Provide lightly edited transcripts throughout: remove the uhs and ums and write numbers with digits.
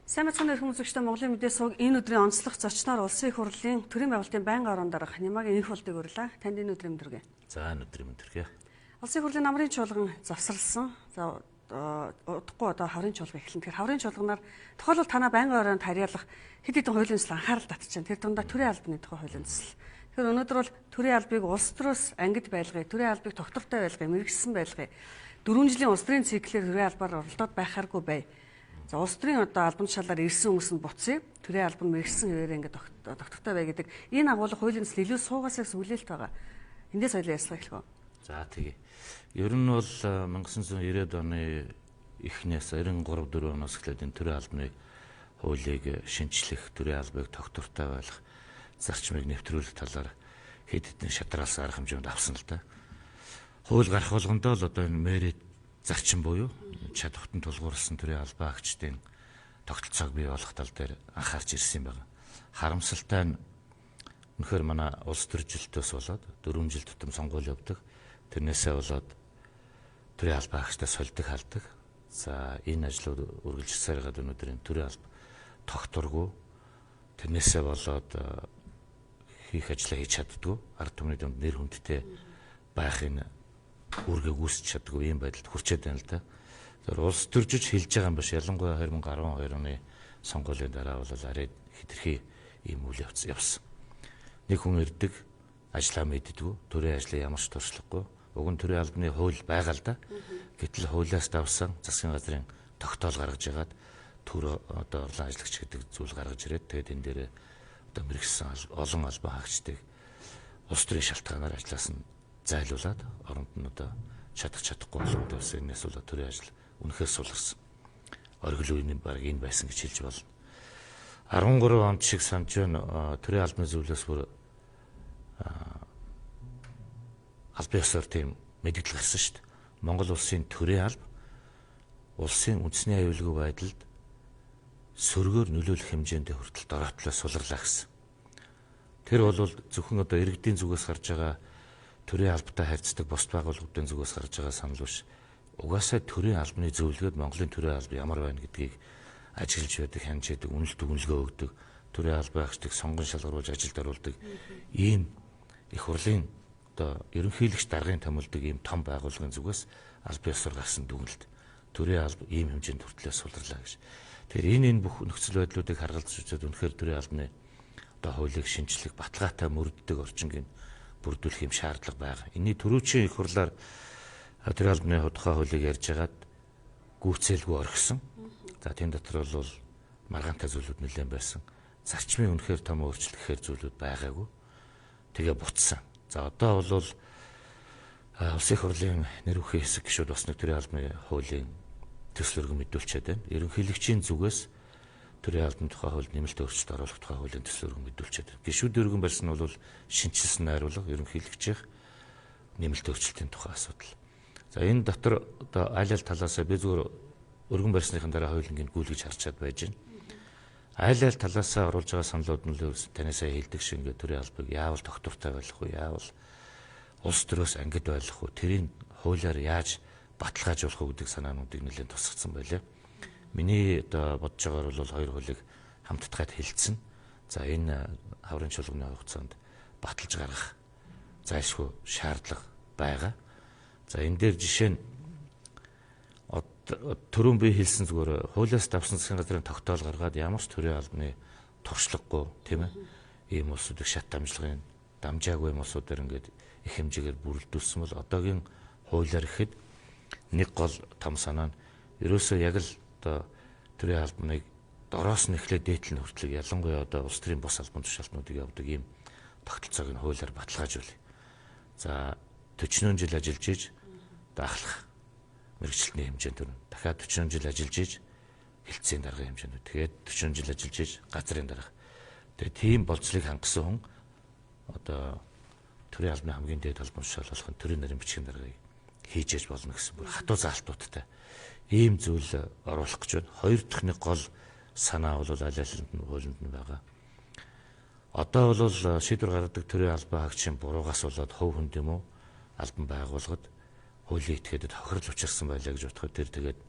Сайн байцгаана уу хүмүүзэгчдээ, Монголын мэдээ сувг энэ өдрийн онцлог зочноор Улсын их хурлын төрийн байгуулалтын байнгын орон дарга Нямагийн энх болдыг урлаа. Танд энэ өдрийн мэнд хүргэе. За, энэ өдрийн мэнд хүргэе. Улсын их хурлын намрын чуулган завсарласан. За, удахгүй одоо хаврын чуулга эхэлнэ. Тэгэхээр хаврын чуулганаар тухайлбал танаа байнгын ороонд харьяалах хэд хэдэн хуулийн төсөл анхаарал татчихна. Тэр дундаа төрийн албаны тухай хуулийн төсөл. Тэгэхээр өнөөдөр бол төрийн албыг улс төрөөс ангид байлгая, төрийн албыг тогтвортой байлгая, мэргэжсэн байлгая. 4 жилийн улс төрийн циклээр төрийн албаар оролдоод байхааргүй бай. За, улс төрийн одоо албан тушаалаар ирсэн хүмүүс нь буцъя. Төрийн албан мэргэжсэн хэвээрээ ингээд тогтвортой бай гэдэг энэ агуулга хуулийн төсөл илүү суугаасаа гэсэн хүлээлт байгаа. Эндээс хоёлаа ярьцгаа эхлэх үү? За, тэгье. Ер нь бол 1990-ад оны эхнээс 93 4 оноос эхлээд энэ төрийн албаны хуулийг шинчлэх, төрийн албыг тогтвортой байлгах зарчмыг нэвтрүүлэх талаар хэд хэдэн шатраалсан арга хэмжээнд авсан л да. Хууль гарах болгондоо л одоо энэ мэрит зарчим буюу чадвартан тулгуурласан төрийн албан агчдын тогтолцоог бий болгох тал дээр анхаарч ирсэн юм байна. Харамсалтай нь үнэхээр манай улс төржилтөөс болоод 4 жил тутам сонгуул явдаг. Тэрнээсээ болоод төрийн албан агчдаа сольдог халдаг. За, энэ ажлууд үргэлжлсээр байгаад өнөөдөр энэ төрийн алба тогтворгүй. Тэрнээсээ болоод хийх ажлаа хийж чаддгүй. Ард түмний дунд нэр хүндтэй байх энэ үүргээ гүйцэтгэж чаддгүй ийм байдалд хүрчээд байна л да. Тэр улс төржиж хэлж байгаа юм биш. Ялангуяа 2012 оны сонгуулийн дараа бол арай хэтэрхий ийм үйл явц явсан. Нэг хүн ирдэг, ажлаа мэддэггүй, төрийн ажлаа ямар ч туршлагагүй. Уг нь төрийн албаны хууль байгаа л да. Гэтэл хуулиас давсан засгийн газрын тогтоол гаргаж ягаад төр одоо орлон ажлагч гэдэг зүйл гаргаж ирээд, тэгээд энэ дээр одоо мэргэжсэн олон албан хаагчдыг улс төрийн шалтгаанаар ажлаас нь зайлуулад оронд нь одоо чадах чадахгүй болгоод байсан. Энэс бол төрийн ажил үнэхээр суларсан. Оргил үеийн баг энэ байсан гэж хэлж болно. 13 онд шиг санаж байна, төрийн албаны зөвлөөс бүр албан ёсоор тийм мэдгэл гарсан шүү дээ. Монгол улсын төрийн алба улсын үндэсний аюулгүй байдалд сөргөөр нөлөөлөх хэмжээндээ хүртэл дороотлоо суларлаа гэсэн. Тэр бол зөвхөн одоо иргэдийн зүгээс гарч байгаа төрийн албатай харьцдаг бусд байгууллагуудын зүгээс гарч байгаа санал биш. Угаасаа төрийн албаны зөвлөгөөд Монголын төрийн алба ямар байна гэдгийг ажиглаж байдаг, хянаж байдаг, үнэлт дүгнэлгээ өгдөг, төрийн албан агчдыг сонгон шалгаруулж ажилд оруулдаг ийм их хурлын одоо ерөнхийлөгч даргын томилдог ийм том байгууллагын зүгээс албан ёсоор гарсан дүгнэлт. Төрийн алба ийм хэмжээнд хүртлээ суларлаа гэж. Тэгэхээр энэ бүх нөхцөл байдлуудыг харгалзаж үзээд үнэхээр төрийн албаны одоо хуулийг шинчлэх, баталгаатай мөрддөг орчинг бүрдүүлэх юм шаардлага байгаа. Энэний түрүүчийн их хурлаар төрийн албаны тухай хуулийг ярьж хагаад гүйцээлгүй орхисон. За, тийм дотор бол маргаантай зүйлүүд нэлээд байсан. Зарчмын үнэхээр том өөрчлөлт гэхээр зүйлүүд байгаагүй. Тэгээ буцсан. За, одоо бол Улсын их хурлын нэр бүхий хэсэг гишүүд бас нэг төрийн албаны хуулийн төсөл өргөн мэдүүлчихэд байна. Ерөнхийлөгчийн зүгээс төрийн албаны тухай хуульд нэмэлт өөрчлөлт оруулах тухай хуулийн төсөл өргөн мэдүүлчихэд байна. Гишүүд өргөн барьсан нь бол шинэчилсэн найруулга, ерөнхийлөгчийн нэмэлт өөрчлөлтийн тухай асуудал. За, энэ дотор одоо аль аль талаасаа би зүгээр өргөн барьсныхан дараа хуулингийн гүйлгэж харчаад байж байна. Аль аль талаасаа оруулж байгаа саналууд нь л танаасаа хэлдэг шиг ингээд төрийн албыг яавал тогтвортой байх вэ? Яавал улс төрөөс ангид байх вэ? Тэрийг хуулиар яаж баталгаажуулах вэ гэдэг санаануудыг нэлээд тусгацсан байлаа. Миний одоо бодож байгаагаар бол хоёр хуулийг хамтдгаад хэлцэн. За, энэ хаврын чуулганы хугацаанд баталж гаргах зайлшгүй шаардлага байгаа. За, энэ дээр жишээ нь түрүүн би хэлсэн зүгээр хуулиас давсан засгийн газрын тогтоол гаргаад ямар ч төрийн албаны туршлагагүй, тийм ээ, ийм улсуудыг шат дамжлагын дамжаагүй юм улсуудаар ингээд их хэмжээгээр бүрэлдүүлсэн бол одоогийн хуулиар ихэд нэг гол том санаа нь ерөөсөө яг л одоо төрийн албаныг дороос нь эхлээд дээдл нь хүртэл ялангуяа одоо улс төрийн бус албан тушаалтнуудыг явдаг ийм тогтолцоог нь хуулиар баталгаажуулъя. За, 40 жил ажиллаж иж даахлах мэргэжилтний хэмжээнд төрнө. Дахиад 40 жил ажиллаж иж хэлтсийн даргын хэмжээнд. Тэгээд 40 жил ажиллаж иж газрын дарга. Тэгээд тийм болцлыг хангасан хүн одоо төрийн албаны хамгийн дээд албан тушаал болох төрийн нарийн бичгийн даргаыг хийж яж болно гэсэн бүр хатуу заалтуудтай ийм зүйл оруулах гэж байна. Хоёр дахь нэг гол санаа бол аль алинд нь хуулинд нь байгаа. Одоо бол шийдвэр гаргадаг төрийн албан хаагчийн буруугаас болоод хувь хүнд юм уу албан байгууллагад хуулийн этгээдэд хохирол учирсан байлаа гэж бодоход тэр тэгээд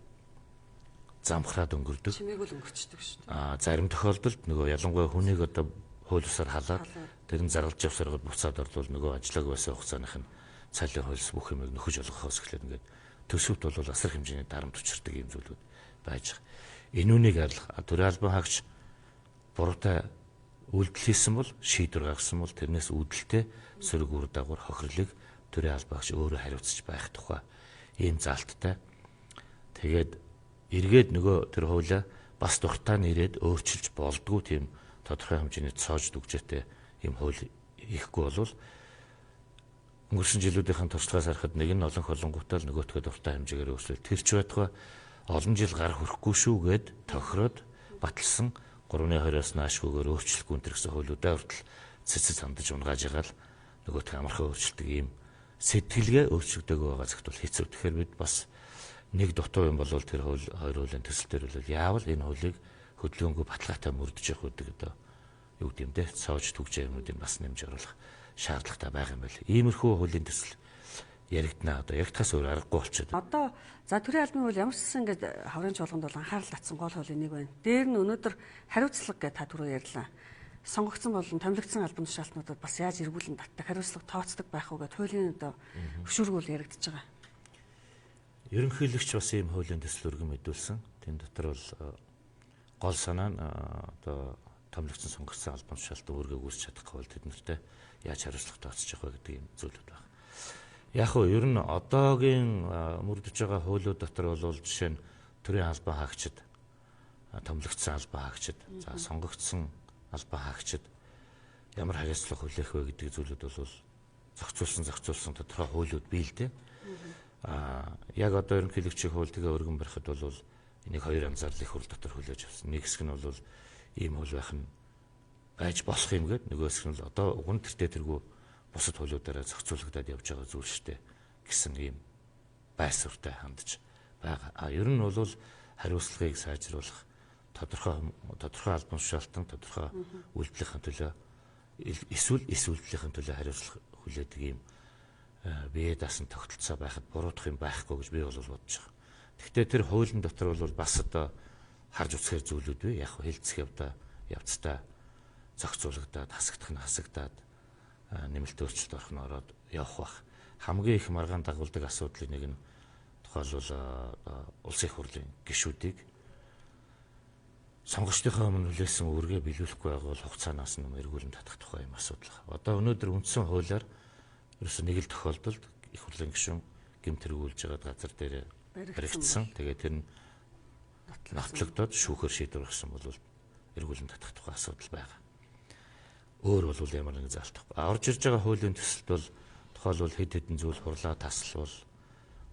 замхраад өнгөрдөг. Чимээг л өнгөрчдөг шүү дээ. Зарим тохиолдолд нөгөө ялангуяа хүнийг одоо хууль ёсоор халаад тэр нь заргалж явсаар буцаад орлол нөгөө ажиллаагүй байсан хугацааных нь цалин хөлс бүх юмыг нөхөж олгохоос эхлээд ингээд төсөвт бол асар хэмжээний дарамт учирдаг юм зүйлүүд байж байгаа. Энэ үнийг арилгах төрийн албан хаагч буруутай үйлдэл хийсэн бол шийдвэр гаргасан бол тэрнээс үүдэлтэй сөрөг үр дагавар хохирлыг төрийн албан хаагч өөрөө хариуцж байх тухай ийм заалттай. Тэгээд эргээд нөгөө тэр хуулиа бас дуртай нь ирээд өөрчилж болдгоо тийм тодорхой хэмжээний цоож дүгжээтэй ийм хууль хийхгүй болвол өнгөрсөн жилүүдийн туршлагаас харахад нэг нь олон холонгуудаа л нөгөөтгөө дуртай хэмжээгээр өөрчлөлт тэр ч байтугай олон жил гар хүрэхгүй шүү гэд тохироод баталсан 3.20-оос наашгүйгээр өөрчлөхгүй энэ гэсэн хуулиудаа хүртэл цэцэц хандаж унгааж байгаа л нөгөөх амархан өөрчлөлтөг ийм сэтгэлгээ өөрчлөгдөөгүй байгаа цагт бол хэцүү. Тэгэхээр бид бас нэг дутуу юм бол тэр хууль хоёр хуулийн төсөл дээр бол яавал энэ хуулийг хөдөлгөөнгүй баталгаатай мөрдөж явах гэдэг одоо юу гэдэг юм те цоож түгжээ юмнуудыг бас нэмж оруулах шаардлагатай байх юм байл. Иймэрхүү хуулийн төсөл яригдана одоо яригдахаас өөр аргагүй болчиход. Одоо за төрийн албаны хууль ямар ч гэсэн ингээд хаврын чуулганд бол анхаарал татсан гол хуулийн нэг байна. Дээр нь өнөөдөр хариуцлага гэж та түрүү ярьлаа. Сонгогдсон болон томилогдсон албан тушаалтнуудад бас яаж эргүүлэн татдаг, хариуцлага тооцдог байх уу гэд хуулийн одоо хөшүүргүүл яригдж байгаа. Ерөнхийлөгч бас ийм хуулийн төсөл өргөн мэдүүлсэн. Тэн дотор бол гол санаа нь одоо томилогдсон сонгогдсон албан тушаалтан үүргээ гүйцэж чадахгүй бол тэд нартай яаж хариуцлага тооцож явах вэ гэдэг ийм зүйлүүд байна. Яг нь ер нь одоогийн мөрдөж байгаа хуулиуд дотор бол жишээ нь төрийн албан хаагчид, томилогдсон албан хаагчид, за сонгогдсон албан хаагчид ямар хариуцлага хүлээх вэ гэдэг зүйлүүд бол зохицуулсан тодорхой хуулиуд бий л дээ. Яг одоо ерөнхийлөгчийн хууль тэгээ өргөн барихад бол энийг хоёр янзаар л их хурл дотор хүлээж авсан. Нэг хэсэг нь бол ийм хууль байх нь байж болох юм гээд нөгөө хэсэг нь бол одоо уг нь тэртээ тэргүй бусад хуулиудаараа зохицуулагдаад явж байгаа зүйл шүү дээ гэсэн ийм байр суурьтай хандж байгаа. Ер нь бол хариуцлагыг сайжруулах тодорхой албан тушаалтан тодорхой үйлдэлийнхэн төлөө эсвэл эс үйлдэлийнхэн төлөө хариуцлага хүлээдэг ийм бие даасан тогтолцоо байхад буруутах юм байхгүй гэж би бол бодож байгаа. Гэхдээ тэр хуулийн дотор бол бас одоо харж үзэхээр зүйлүүд бий. Яг хэлцэх явдаа явцдаа зохицуулагдаад хасагдах нь хасагдаад нэмэлт өөрчлөлт орох нь ороод явах бах. Хамгийн их маргаан дагуулдаг асуудлын нэг нь тухайлбал улсын их хурлын гишүүдийг сонгогчдынхаа өмнө хүлээсэн үүргээ биелүүлэхгүй байгаа бол хугацаанаас нь эргүүлэн татах тухай юм асуудал. Одоо өнөөдөр үндсэн хуулиар ерөөсөө нэг л тохиолдолд их хурлын гишүүн гэмт хэрэг үйлж байгаа газар дээр баригдсан. Тэгээд тэр нь нотлогдоод шүүхээр шийдвэр гаргасан бол эргүүлэн татах тухай асуудал байгаа. Өөр бол ямар нэгэн заалтахгүй. Орж ирж байгаа хуулийн төсөлд бол тухайлбал хэд хэдэн зүйл хурлаа таславал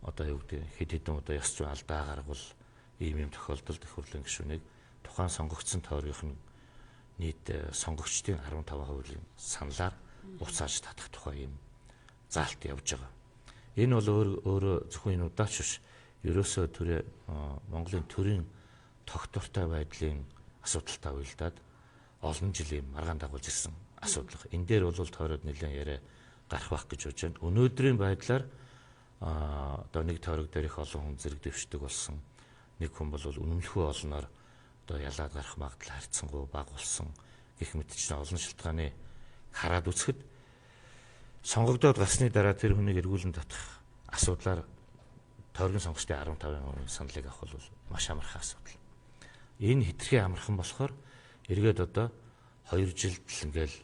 одоо юу гэдэг хэд хэдэн удаа ёс зүйн алдаа гаргавал ийм юм тохиолдолд их хурлын гишүүнийг тухайн сонгогдсон тойргийнх нь нийт сонгогчдын 15%-ийн саналаар буцааж татах тухай юм заалт явж байгаа. Энэ бол өөрөө зөвхөн энэ удаач биш. Ерөөсөө төрөө Монголын төрийн тогтвортой байдлын асуудалтай уялдаад олон жилийн маргаан дагуулж ирсэн асуудал. Энэ дээр бол тойроод нэлээд яриа гарах байх гэж бодож байна. Өнөөдрийн байдлаар одоо нэг тойрог дээр их олон хүн зэрэг дэвшдэг болсон. Нэг хүн бол үнэмлэхүй олноор одоо ялаад гарах магадлал харьцангуй бага болсон гэх мэтчилэн олон шалтгааны хараад үзэхэд сонгогдоод гарсны дараа тэр хүнийг эргүүлэн татах асуудлаар тойргийн сонгогчдын 15% саналыг авах бол маш амархан асуудал. Энэ хэтэрхий амархан болохоор эргээд одоо 2 жилд л ингээл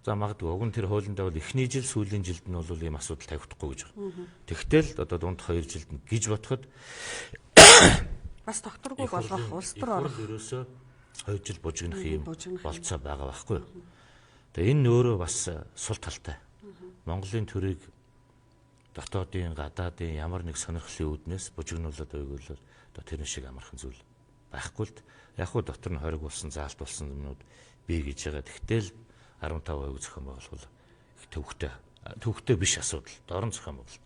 за магадгүй уг нь тэр хуулиндаа бол эхний жил сүүлийн жилд нь бол ийм асуудал тавигдахгүй гэж байна. Тэгтэл одоо дунд 2 жилд нь гэж бодоход бас тогтворгүй болгох улс төр орох ерөөсөө 2 жил бужигнах ийм болцоо байгаа байхгүй юу. Тэгээ энэ өөрөө бас сул талтай. Монголын төрийг дотоодын гадаадын ямар нэг сонирхлын үүднээс бужигнуулаад байвал одоо тэрэн шиг амархан зүйл байхгүй л яг хуу дотор нь хориг болсон заалт болсон юмнууд бий гэж байгаа. Тэгтэл 15% зохион байгуулах их төвхтэй биш асуудал. Дорн зохион байгуулалт.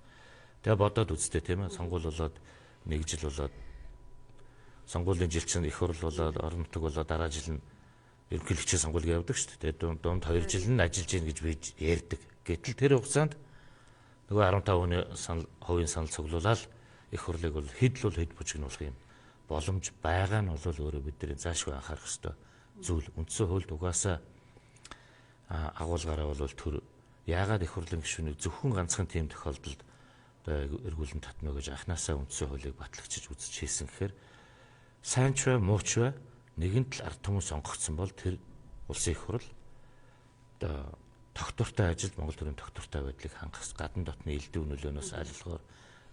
Тэгээ бодоод үзтээ тийм ээ сонгуул болоод нэг жил болоод сонгуулийн жил чинь их хурл болоод орон нутаг болоод дараа жил нь ерөнхийлөгчийн сонгуул явдаг шүү дээ. Тэгээд дунд 2 жил нь ажиллаж гин гэж би ярьдаг. Гэтэл тэр хугацаанд нөгөө 15% хувийн санал цуглуулаад их хурлыг бол хэд л бол хэд бужигнуулах юм боломж байгаа нь бол өөрөө бидний заашгүй анхаарах ёстой зүйл. Үндсэн хуульд угаасаа агуулгаараа бол төр яагаад их хурлын гишүүнийг зөвхөн ганцхан тийм тохиолдолд одоо эргүүлэн татна гэж анханасаа үндсэн хуулийг батлагчиж үзэж хийсэн гэхээр сайн ч бай муу ч бай нэгэнт л ард түмэн сонгогдсон бол тэр улсын их хурл одоо тогтвортой ажилд Монгол төрийн тогтвортой байдлыг хангах гадна дотны элдв нөлөөнөөс аль болохоор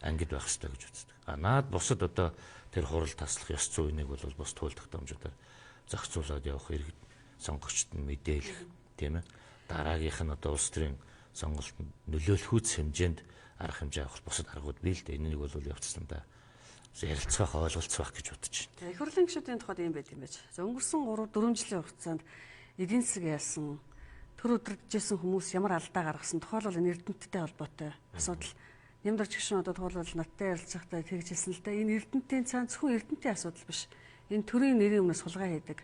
ангид байх ёстой гэж үздэг. А наад бусад одоо тэр хурал таслах ёс зүйнийг бол бус хууль тогтоомжуудаар зохицуулаад явах иргэд сонгогчд нь мэдээлэх, тийм ээ. Дараагийнх нь одоо улс төрийн сонголтод нөлөөлөхүйц хэмжээнд арга хэмжээ авах бусад аргууд бий л дээ. Энэ нэг бол явцсандаа ярилцах, ойлголцох гэж бодож байна. Их хурлын гишүүдийн тухайд ийм байт юм байж. За өнгөрсөн 3 4 жилийн хугацаанд эдийн засаг яасан, төр өдөржсэн хүмүүс ямар алдаа гаргасан, тухайлбал энэ Эрдэнэттэй холбоотой асуудал. Нямдарч гишүүн одоо тухайлбал надтай ярилцахдаа тэгж хэлсэн л да. Энэ Эрдэнэтийн цаан зөвхөн Эрдэнэтийн асуудал биш. Энэ төрийн нэрийн өмнөөс хулгай хийдэг,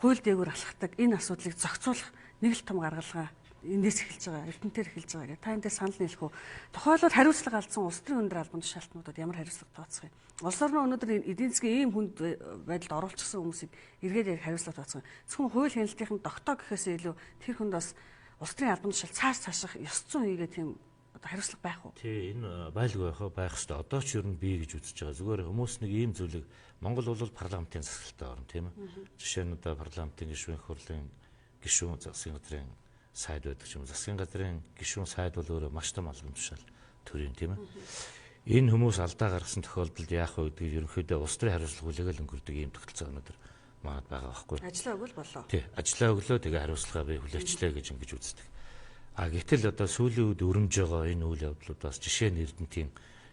хууль дээгүүр алхахдаг энэ асуудлыг зохицуулах нэг л том гаргалгаа эндээс эхэлж байгаа, Эрдэнэтээр эхэлж байгаа гэх. Та энэ дээр санал нийлэх үү? Тухайлбал хариуцлага алдсан улс төрийн өндөр албан тушаалтнуудад ямар хариуцлага тооцох юм? Улс орны өнөөдөр эдийн засгийн ийм хүнд байдалд оруулчихсан хүмүүсийг эргээд яг хариуцлага тооцох юм. Зөвхөн хууль хяналтын тогтоо гэхээсээ илүү тэр хүнд бас улс төрийн албан тушаал цааш цааших ёс зүйн хийгээ тийм одоо хариуцлага байх уу? Тий, энэ байлгүй байх байх хэвээр. Одоо ч ер нь бий гэж үзэж байгаа. Зүгээр хүмүүс нэг ийм зүйлийг Монгол бол парламентын засаглалтай орн, тийм ээ. Жишээ нь одоо парламентын гишүүн, их хурлын гишүүн, засгийн газрын сайд байдаг ч юм. Засгийн газрын гишүүн сайд бол өөрөө маш том албан тушаал төрийн, тийм ээ. Энэ хүмүүс алдаа гаргасан тохиолдолд яах вэ гэдгийг ерөнхийдөө улс төрийн хариуцлага хүлээгээл өнгөрдөг ийм тогтолцоо өнөөдөр манад байгаа байхгүй. Ажлаа өгвөл болоо. Тий, ажлаа өглөө тэгээ хариуцлага би хүлээчлээ гэж ингэж үздэг. А гэтэл одоо сүүлийн үед өрөмж байгаа энэ үйл явдлуудаас жишээ нь Эрдэнэтийн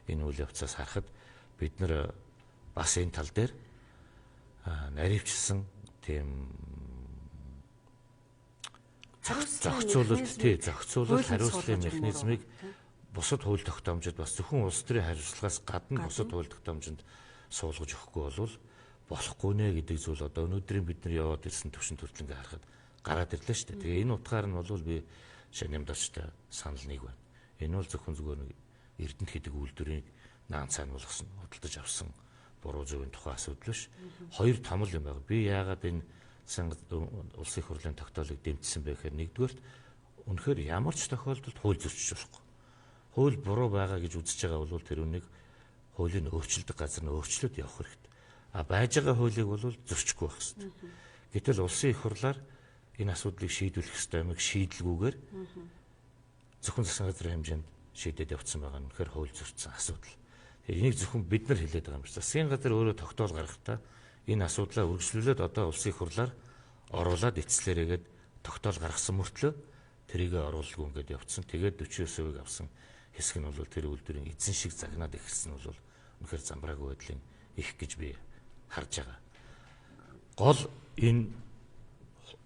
энэ үйл явцаас харахад бид нар бас энэ тал дээр наривчилсан тийм зохицуулалт, тий, зохицуулалт хариуцлагын механизмыг бусад хууль тогтоомжид бас зөвхөн улс төрийн хариуцлагаас гадна бусад хууль тогтоомжинд суулгаж өгөхгүй болвол болохгүй нэ гэдэг зүйл одоо өнөөдрийн бид нар яваад ирсэн төвшин төрөл ингээ харахад гараад ирлээ шүү дээ. Тэгээ энэ утгаар нь бол би шанамдарчтай санал нэг байна. Энэ бол зөвхөн зүгээр нэг Эрдэнэт гэдэг үйлдвэрийг наан цаана болгосон, худалдаж авсан буруу зөвийн тухай асуудал биш. Хоёр том л юм байна. Би яагаад энэ улсын их хурлын тогтоолыг дэмжсэн бэ гэхээр нэгдүгээрт үнэхээр ямар ч тохиолдолд хууль зөрчиж болохгүй. Хууль буруу байгаа гэж үзэж байгаа бол тэр үнийг хуулийн өөрчилдөг газар нь өөрчлөөд явах хэрэгтэй. А байж байгаа хуулийг бол зөрчихгүй байх хэрэгтэй. Гэтэл улсын их хурлаар энэ асуудлыг шийдвэрлэх ёстой юмыг шийдэлгүйгээр зөвхөн засгийн газрын хэмжээнд шийдээд явцсан байгаа нь үнэхээр хууль зөрчсөн асуудал. Тэгэхээр энийг зөвхөн бид нар хэлээд байгаа юм биш. Засгийн газар өөрөө тогтоол гаргахдаа энэ асуудлаа үргэлжлүүлээд одоо улсын их хурлаар оруулаад эцэслээрээгээд тогтоол гаргасан мөртлөө тэрийгэ оруулалгүй ингээд явцсан. Тэгээд 49% авсан хэсэг нь бол тэр үйлдвэрийн эзэн шиг загнаад эхэлсэн нь бол үнэхээр замбраагүй байдлын их гэж би харж байгаа. Гол энэ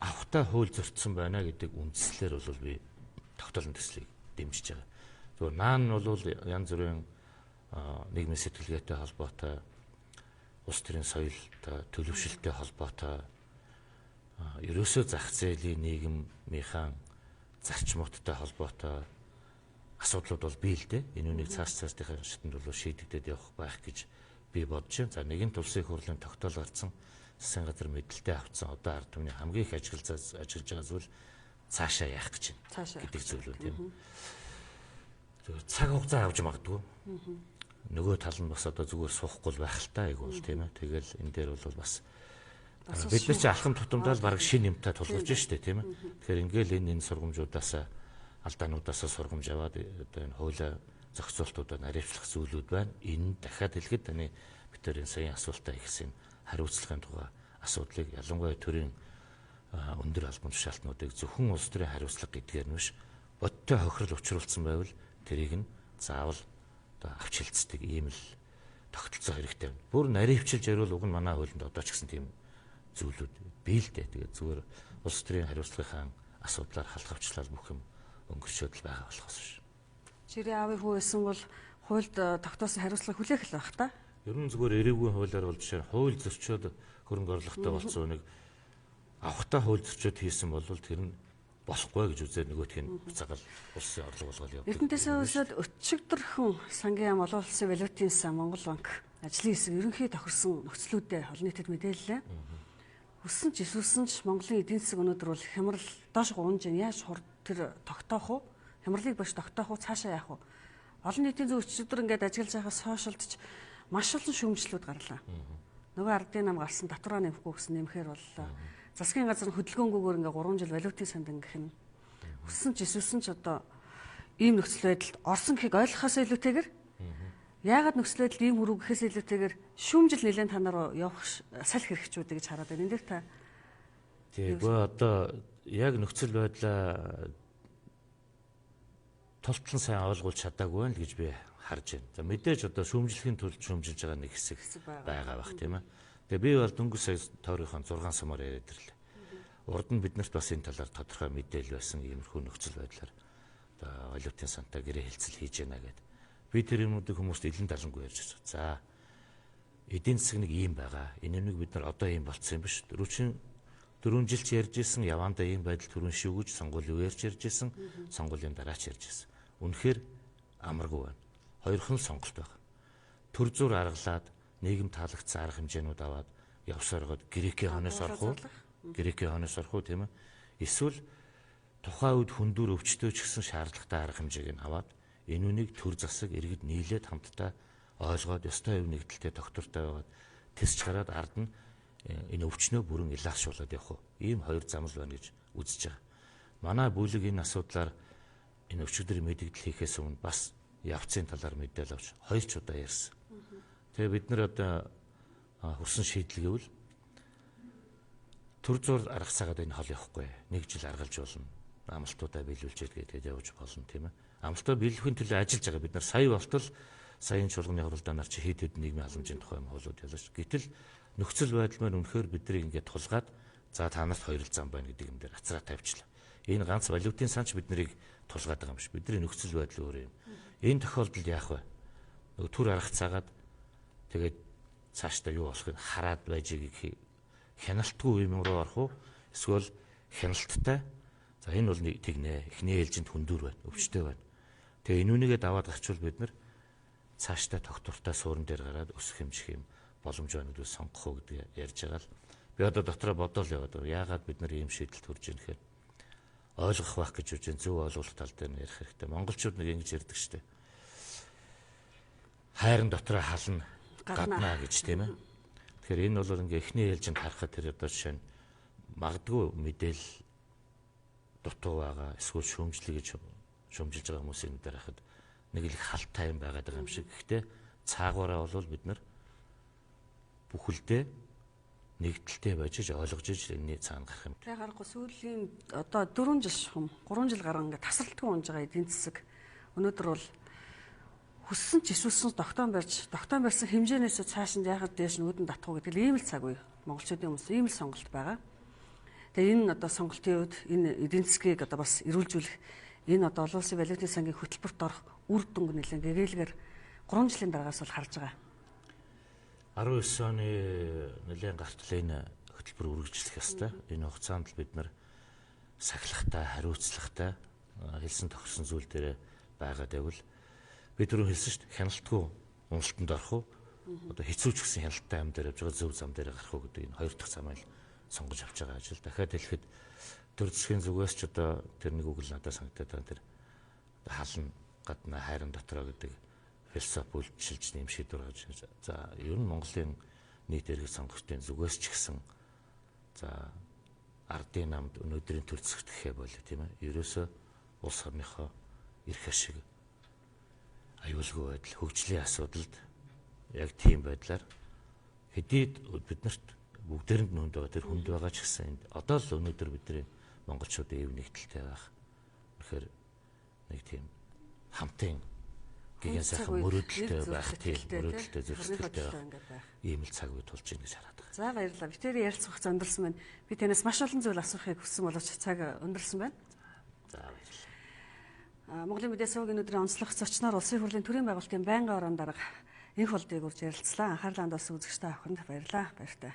авахтаа хууль зөрчсөн байна гэдэг үндслээр бол би тогтоолын төслийг дэмжиж байгаа. Зүгээр наан нь бол янз бүрийн нийгмийн сэтгэлгээтэй холбоотой, улс төрийн соёлтой, төлөвшөлттэй холбоотой, ерөөсөө зах зээлийн нийгмийнхаа зарчмуудтай холбоотой асуудлууд бол бий л дээ. Энэ үнийг цааш цаашдынхаа шатанд бол шийдэгдээд явах байх гэж би бодож байна. За нэгэнт улсын их хурлын тогтоол гарцсан, засгийн газар мэдлэлтэй авцсан. Одоо ард түмний хамгийн их ажиллаж байгаа зүйл цаашаа яах гэж байна гэдэг зүйл үү, тийм. Зүгээр цаг хугацаа авч магадгүй. Нөгөө тал нь бас одоо зүгээр суухгүй л байх л та айгуул, тийм ээ. Тэгэл энэ дээр бол бас бид нар чи алхам тутамдаа л бараг шинэ юмтай тулгарч штэ, тийм ээ. Тэгэхээр ингээл энэ сургамжуудаас алдаануудаас сургамж аваад одоо энэ хуулиа зохицуултуудаа наривчлах зүйлүүд байна. Энэ дахиад хэлэхэд таны битэрийн саяын асуултаа ихсэн хариуцлагын тухай асуудлыг ялангуяа төрийн өндөр албан тушаалтнуудыг зөвхөн улс төрийн хариуцлага гэдгээр нь биш бодтой хохирол учруулсан байвал тэрийг нь заавал одоо авч хилцдэг ийм л тогтолцоо хэрэгтэй. Бүр наривчилж яриул уг нь манай хуулинд одоо ч гэсэн тийм зүйлүүд бий л дээ. Тэгээд зүгээр улс төрийн хариуцлагынхаа асуудлаар халахвчлал бүх юм өнгөрчөөд л байгаа болохоос биш. Жирийн аавын хүү байсан бол хуульд тогтоосон хариуцлага хүлээх л байх та. Ер нь зүгээр эрээгүй хуулиар бол жишээ хууль зөрчөөд хөрөнгө оруулалттай болсон нэг авахтаа хууль зөрчөөд хийсэн бол тэр нь болохгүй гэж үзээд нөгөөх нь буцаагаал улсын орлого болгол явдаг. Эрдэнэсээ өсөд өчигдөрхөн сангийн яам олон улсын валютын сан Монгол банк Ажлын хэсэг ерөнхий тохирсон нөхцлүүдэд олон нийтэд мэдээллээ. Хүссэн ч эсвэлсэн ч Монголын эдийн засаг өнөөдөр бол хямрал доош унж байна. Яаж хурд тэр тогтоох уу? Хямралыг баш тогтоох уу? Цаашаа яах вэ? Олон нийтийн зөв өчигдөр ингээд ажиллаж байгаа сошиалд ч маш олон шүүмжлүүд гарлаа. Нөгөө ардын нам гарсан татвараа нэмэхгүй гэсэн нэмэхээр боллоо. Засгийн газар нь хөдөлгөөнгүйгээр ингээд 3 жил валютын санд ингэх нь. Хүссэн ч эсвэлсэн ч одоо ийм нөхцөл байдалд орсон гэхийг ойлгохоос илүүтэйгээр яагаад нөхцөл байдал ийм хүрүү гэхээс илүүтэйгээр шүүмжил нэлээд та нар руу явах салхи хэрэгчүүд гэж хараад байна. Энэ дээр та Тэгвэл одоо яг нөхцөл байдлаа тултлан сайн ойлгуулж чадаагүй байна л гэж би харж байна. За мэдээж одоо шүүмжлэхийн тулд шүүмжилж байгаа нэг хэсэг байгаа бах тийм ээ. Тэгээ би бол дөнгөж сая тойрынхон 6 сумаар яриад ирлээ. Урд нь биднэрт бас энэ талаар тодорхой мэдээлэл байсан иймэрхүү нөхцөл байдлаар одоо валютын сантай гэрээ хэлцэл хийж яана гэд. Би тэр юмнуудыг хүмүүст илэн далангүй ярьж байгаа. За эдийн засаг нэг ийм байгаа. Энэ нэг бид нар одоо ийм болцсон юм биш. Дөрвөн жил ч ярьж исэн, явандаа ийм байдал түрүүн шүүгэж сонгуулийн үеэр ч ярьж исэн, сонгуулийн дараа ч ярьж исэн. Үнэхээр амаргүй байна. Хоёрхан сонголт байна. Төр зур аргалаад нийгэм таалагдсан арга хэмжээнүүд аваад явсаар гоод грекийн хоноос орох уу? Грекийн хоноос орох уу тийм ээ? Эсвэл тухайн үед хүндүр өвчтөө ч гэсэн шаардлагатай арга хэмжээг нь аваад энэ үнийг төр засаг иргэд нийлээд хамтдаа ойлгоод ёстой хэв нэгдэлтэй доктортой байгаад тэсч гараад ард нь энэ өвчнөө бүрэн илаашуулаад явах уу? Ийм хоёр зам л байна гэж үзэж байгаа. Манай бүлэг энэ асуудлаар энэ өчигдөр мэдэгдэл хийхээс өмнө бас явцын талаар мэдээлэл авч хоёр ч удаа ярьсан. Тэгээ бид нар одоо хүссэн шийдэл гэвэл төр зур арга цагаад энэ хол явахгүй. Нэг жил аргалж болно. Амлалтуудаа биелүүлж гээд явж болно тийм ээ. Амлалтаа биелэхийн төлөө ажиллаж байгаа. Бид нар сая болтол саяын чуулганы хуралдаанаар чи хэд хэд нийгмийн халамжийн тухай юм хуулиуд ялж. Гэтэл нөхцөл байдал маань үнэхээр биднийг ингээд тулгаад за та нарт хоёр л зам байна гэдэг юм дээр ацраа тавьчлаа. Энэ ганц валютын санч биднийг тулгаад байгаа юм биш. Бидний нөхцөл байдал өөр юм. Энэ тохиолдолд яах вэ? Нөгөө төр арга цагаад тэгээд цаашдаа юу болохыг хараад байж ийг хяналтгүй юм руу орох уу? Эсвэл хяналттай. За энэ бол тэгнэ. Эхний ээлжинд хүндүр байна, өвчтэй байна. Тэгээ энэ үнийгээ даваад гарчвал бид нар цаашдаа тогтвортой суурин дээр гараад өсөх хэмжих юм боломж байна гэдгийг сонгох уу гэдгийг ярьж байгаа л. Би одоо дотроо бодоол яваад байгаа. Яагаад бид нар ийм шийдэлд хүрж ийн гэхээр ойлгох байх гэж үжин зөв ойлголт тал дээр нь ярих хэрэгтэй. Монголчууд нэг ингэж ярьдаг штеп. Хайран дотроо хална гаднаа гэж тийм ээ. Тэгэхээр энэ бол ингээ эхний ээлжинд харахад тэр одоо жишээ нь магадгүй мэдээлэл дутуу байгаа эсвэл шүүмжлэе гэж шүүмжилж байгаа хүмүүсийн дээр хахад нэг л халтай юм байгаад байгаа юм шиг. Гэхдээ цаагаараа бол бид нар бүхэлдээ нэгдэлтэй байж ойлгож иж энэний цаана гарах юм. Тэгээ гарахгүй сүүлийн одоо 4 жил шахам 3 жил гарan ингээ тасралтгүй унж байгаа эдийн засаг өнөөдөр бол хүссэн ч эсвэлсэн тогтоон барьж тогтоон барьсан хэмжээнээс цааш нь яхад дээш нь үүдэн татах уу гэдэг л ийм л цаг үе. Монголчуудын өмнө ийм л сонголт байгаа. Тэгээ энэ одоо сонголтын үед энэ эдийн засгийг одоо бас эрүүлжүүлэх энэ одоо олон улсын валютын сангийн хөтөлбөрт орох үр дүнг нэлээд гэгээлгээр 3 жилийн дараагаас бол харж байгаа. 19 оны нэлээд гартал энэ хөтөлбөр үргэлжлэх ёстой. Энэ хугацаанд л бид нар сахилахтай, хариуцлагатай хэлсэн тохирсон зүйл дээр байгаад байвал би түрүү хэлсэн шүү дээ. Хяналтгүй уналтанд орох уу? Одоо хэцүү ч гэсэн хяналттай ам дээр явж байгаа зөв зам дээр гарах уу гэдэг энэ хоёр дахь замыг сонгож авч байгаа ажил. Дахиад хэлэхэд төр засгийн зүгээс ч одоо тэр нэг үг л надад санагдаад байгаа. Тэр хална гаднаа хайран дотроо гэдэг философи үйлчилж нэм шийдвэр гаргаж. За ер нь Монголын нийт иргэд сонгогчдын зүгээс ч гэсэн за ардын намд өнөөдрийн төр засагт гэхээ болоо тийм ээ. Ерөөсөө улс орныхоо эрх ашиг аюулгүй байдал, хөгжлийн асуудалд яг тийм байдлаар хэдийд биднэрт бүгдээрэнд нь хүнд байгаа тэр хүнд байгаа ч гэсэн энд одоо л өнөөдөр бидний монголчуудын эв нэгдэлтэй байх. Үнэхээр нэг тийм хамтын гэгэн сайхан мөрөөдөлтэй байх тийм мөрөөдөлтэй зүрхсэтгэлтэй байх ийм л цаг үе тулж ийн гэж хараад байгаа. За баярлалаа. Би тэрийг ярилцах хугацаа өндөрлсөн байна. Би танаас маш олон зүйл асуухыг хүссэн боловч цаг өндөрлсөн байна. За баярлалаа. Монголын мэдээ сувгийн өнөөдрийн онцлог зочноор Улсын хурлын төрийн байгуулалтын байнгын орон дарга Энх болдыг урьж ярилцлаа. Анхаарлаа хандуулсан үзэгч та бүхэнд баярлалаа. Баяртай.